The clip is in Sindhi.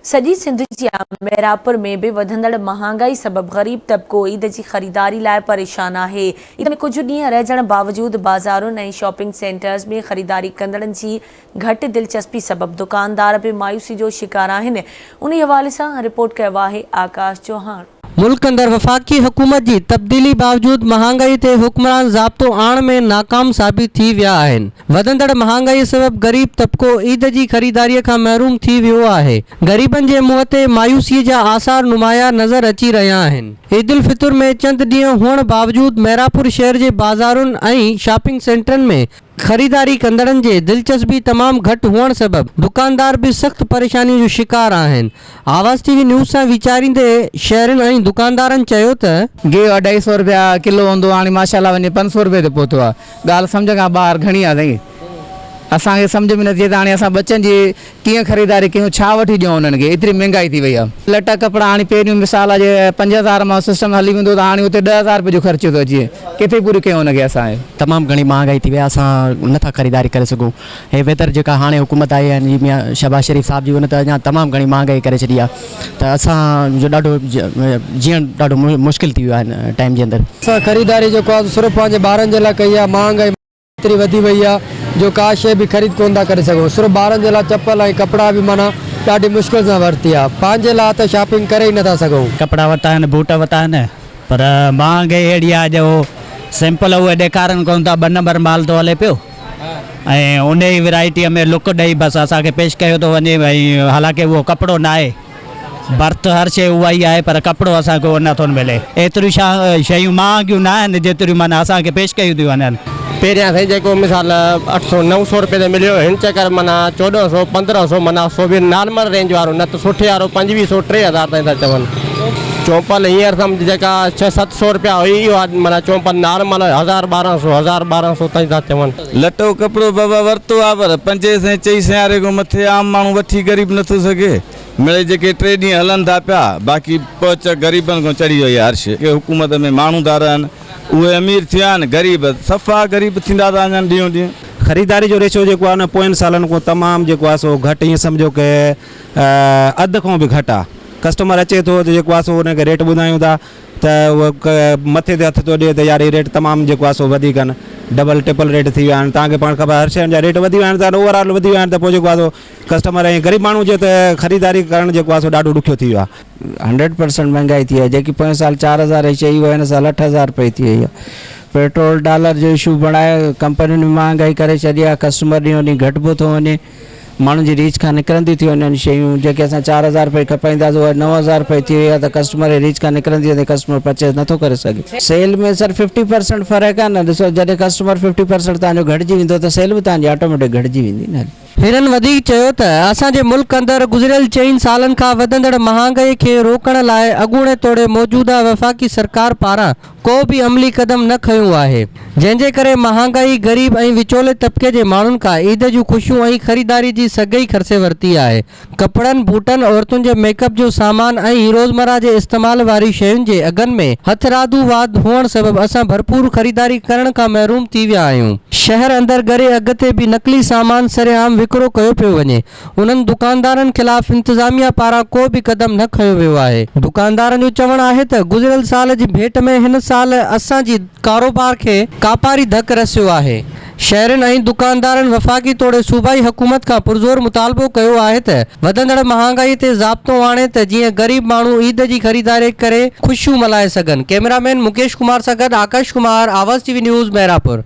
سڄي سنڌ جيان ميرانپور ۾ به وڌندڙ مهانگائي سبب غريب طبقو عيد جي خريداري لاء پريشان آهي. عيد ۾ ڪجهه ڏينهن رهجڻ باوجود بازارن ۽ شاپنگ سينٽرز ۾ خريداري ڪندڙن جي گهٽ دلچسپي سبب دڪاندار به مايوسي جو شڪار آهن. انهي حوالي سان رپورٽ ڪيو آهي آڪاش چوهاڻ. ملڪ اندر وفاقي حڪومت جي تبديلي باوجود مهانگائي تي حڪمران ضابطو آڻڻ ۾ ناڪام ثابت ٿي ويا آهن. وڌندڙ مهانگائي سبب غريب طبقو عيد جي خريداري کان محروم ٿي ويو آهي. غريبن جي منهن تي مايوسي جا آثار نمايان نظر اچي رهيا آهن. عيدالفطر ۾ چند ڏينهن هئڻ باوجود ميرانپور شهر جي بازارن ۽ شاپنگ سينٽرن ۾ خريداري ڪندڙن جي دلچسپي تمام گهٽ هئڻ سبب دڪاندار به سخت پريشاني جو شڪار آهن. آواز ٽي وي نيوز سان ويچاريندي شهرين ۽ دڪاندارن چيو ته. گيهه اڍائي سئو رپيا ڪلو هوندو هو هاڻي ماشاءالله وڃي 500 رپئي تي پهتو آهي ڳالهه سمجهه کان ٻاهر گهڻي آهي سائين اسان کي سمجهه ۾ نٿي اچي ته هاڻي اسان ٻچن جي ڪيئن خريداري ڪيون ڇا وٺي ڏيون انهن کي ايتري مهنگائي ٿي وئي آهي لٽا ڪپڙا هاڻي پهريون مثال آهي جي 5000 مان سسٽم هلي ويندو ته هاڻي اتي 10000 رپئي جو خرچ ٿو اچي ڪٿي پوري ڪيون ان کي اسان. تمام گهڻي مهانگائي ٿي وئي آهي اسان نٿا خريداري ڪري سگهون هي ويتر جيڪا هاڻي حڪومت آئي آهي ميان شهباز شريف صاحب جي ان ته اڃا تمام گهڻي مهانگائي ڪري ڇڏي آهي ته اسان جو ڏاڍو جيئڻ ڏاڍو مشڪل ٿي ويو آهي هن ٽائيم جي اندر. اسان خريداري جيڪو آهي صرف پنهنجي ٻارن جي لاء ڪئي آهي مهانگائي. ايتري وڌي وئي آ جو ڪا شيء به خريد ڪونه ٿا ڪري سگهون صرف ٻارن جي لاء چپل ۽ ڪپڙا به معنيٰ ڏاڍي مشڪل سان ورتي آ پنهنجي لاء ته شاپنگ ڪري ئي نٿا سگهون. ڪپڙا ورتا آهن بوٽ ورتا آهن پر مهانگائي اهڙي آ جو سيمپل اهي ڏيکارن ڪونه ٿا ٻه نمبر مال ٿو هلي پيو ۽ ان ئي ورائٽيء ۾ لڪ ڏئي بس اسان کي پيش ڪيو ٿو وڃي ۽ حالانڪه اهو ڪپڙو ناهي. ڀرت هر شيء اها ئي آهي پر ڪپڙو اسان کي اهو نه ٿو ملي. ايتريون شيون مهانگيون نه آهن جيتريون معنيٰ اسان کي پيش ڪيون ٿيون وڃن. پهريان سائين جيڪو مثال اٺ سو نو سو روپيه تي مليو هن چڪر معنيٰ 14 سو 15 سو معنيٰ سو به نارمل رينج وارو نه ته سٺي وارو 25 سو 3000 تائين ٿا چون. چونپل هينئر سمجهه جيڪا ڇهه ست سو روپيا هئي اها معنيٰ چونپل نارمل هزار ٻارنهن سو هزار ٻارنهن سو تائين ٿا چون. لٽو ڪپڙو بابا ورتو آ پر پنجين سئين چئين سئين واري کان مٿي عام ماڻهو وٺي غريب نٿو سگهي. مڙئي جيڪي ٽي ڏينهن هلن ٿا پيا باقي پهچ غريبن کان چڙهي وئي آ هر شيء. جيڪي حڪومت ۾ ماڻهو ٿا رهن اهي امير ٿي ويا آهن غريب صفا غريب ٿيندا ٿا وڃن ڏينهون ڏينهن. خريداري جو ريشو جيڪو آ نه پوين سالن کان تمام جيڪو آ سو گهٽ ائين سمجهو ڪه اڌ کان به گهٽ آ ڪسٽمر اچي ٿو ته جيڪو آ سو ان کي ريٽ ٻڌايون ٿا ته اهو مٿي تي هٿ ٿو ڏئي ته يار هي ريٽ تمام جيڪو آهي سو وڌيڪ آهن ڊبل ٽرپل ريٽ ٿي ويا آهن توهان کي پاڻ خبر آهي هر شين جا ريٽ وڌي ويا آهن ته اوور آل وڌي ويا آهن ته پوء جيڪو آهي سو ڪسٽمر ۽ غريب ماڻهو جي ته خريداري ڪرڻ جيڪو آهي سو ڏاڍو ڏکيو ٿي ويو آهي. هنڊريڊ پرسنٽ مهنگائي ٿي آهي جيڪي پوئين سال 4000 جي شيء اها هن سال 8000 رپئي ٿي وئي آهي پيٽرول ڊالر جو اشو بڻائي ڪمپنين به مهانگائي ڪري ڇڏي آهي ڪسٽمر ڏينهون ڏينهن گهٽبو ٿو وڃي ماڻهن جي ريچ کان نڪرنديون ٿيون وڃن شيون جيڪي اسان 4000 رپئي کپائينداسين اها 9000 رپئي ٿي وئي آهي ته ڪسٽمر جي ريچ کان نڪرندي وڃي ڪسٽمر پرچيز نٿو ڪري سگهي. سيل ۾ سر ففٽي پرسنٽ فرق آهي نه ڏسو جڏهن ڪسٽمر ففٽي پرسنٽ توهان جو گهٽجي ويندو ته سيل به توهان جي آٽوميٽڪ گهٽجي ويندي نه. هنن وڌيڪ چيو ته اسان جي ملڪ اندر گذريل چئن سالن کان وڌندڙ مهانگائي کي روڪڻ لاء اڳوڻي توڙي موجوده وفاقي سرڪار پاران ڪو به عملي قدم نه کنيو آهي، جنهن جي ڪري مهانگائي غريب ۽ وچولي طبقي جي ماڻهن کان عيد جون خوشيون ۽ خريداري جي سگهه ئي کسي ورتي آهي. ڪپڙن، بوٽن، عورتن جي ميڪ اپ جو سامان ۽ روزمره جي استعمال واري شين جي اگهن ۾ هٿرادو واڌ هئڻ سبب اسان ڀرپور خريداري ڪرڻ کان محروم ٿي ويا آهيون. شهر اندر ڳري اگهه تي به نقلي سامان سرعام وڪرو ڪيو پيو وڃي. انهن دڪاندارن خلاف انتظاميا پاران ڪو به قدم نه کنيو ويو آهي. دڪاندارن جو چوڻ آهي ته گذريل سال جي ڀيٽ ۾ هن سال اسان جي ڪاروبار کي ڪاپاري ڌڪ رسيو آهي. شهرين ۽ دڪاندارن وفاقي توڙي صوبائي حڪومت کان پرزور مطالبو ڪيو آهي ته وڌندڙ مهانگائي تي ضابطو آڻي ته جيئن غريب ماڻهو عيد جي خريداري ڪري خوشيون ملهائي سگهن. ڪئميرا مين مڪيش ڪمار سان گڏ آڪاش ڪمار، آواز ٽي وي نيوز، ميرانپور.